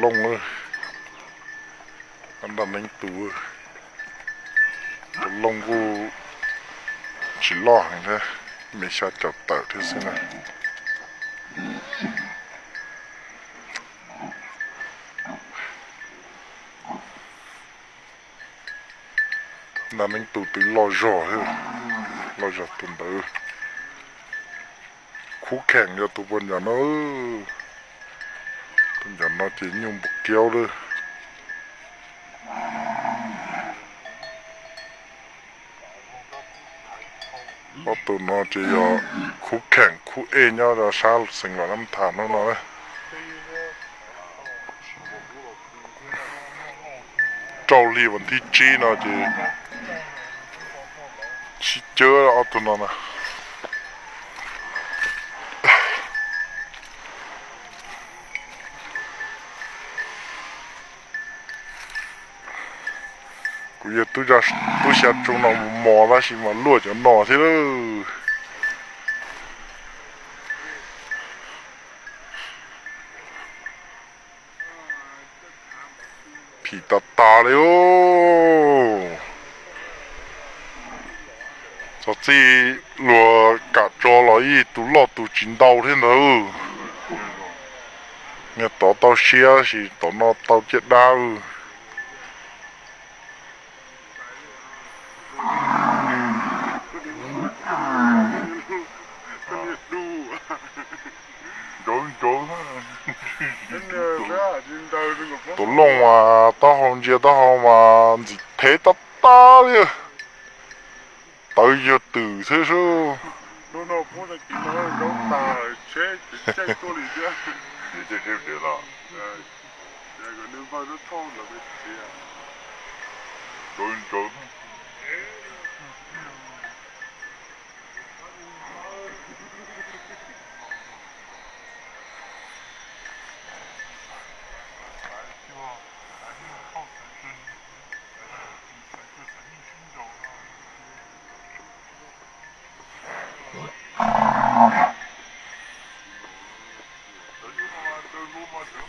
Looj, nrog neeb tus, tus looj kuj tsis loj heev thiab, me xya caum tawm thiab xwb na. Nrog neeb tus twb loj zog, loj zog tus ntawd. Khub kheem yog tus puag ncov no, tus ncov no ces nyuj npua kiaub lawm. Ob tug no ces yog khub kheem khub ej nyob rau sab xeev Los Nab Thas hnub no. Rau hli vas thib tsib no ces sib cawb ob tug no na. Kuv yog tub xya tsu no mos mos tab sis mas luaj cov no thiab lawm. Phim tas tas li os. Txog txij luag kam tso los ib tus loj tus tsis ntau thiab ntawd. Niag tod tau siab sis tom no tau caj dab. Tus looj mas taub hau ntsia taub hau mas ntxim thev tab tab li. Tawv yog twm xwb sub. Ntsuav ntsuav.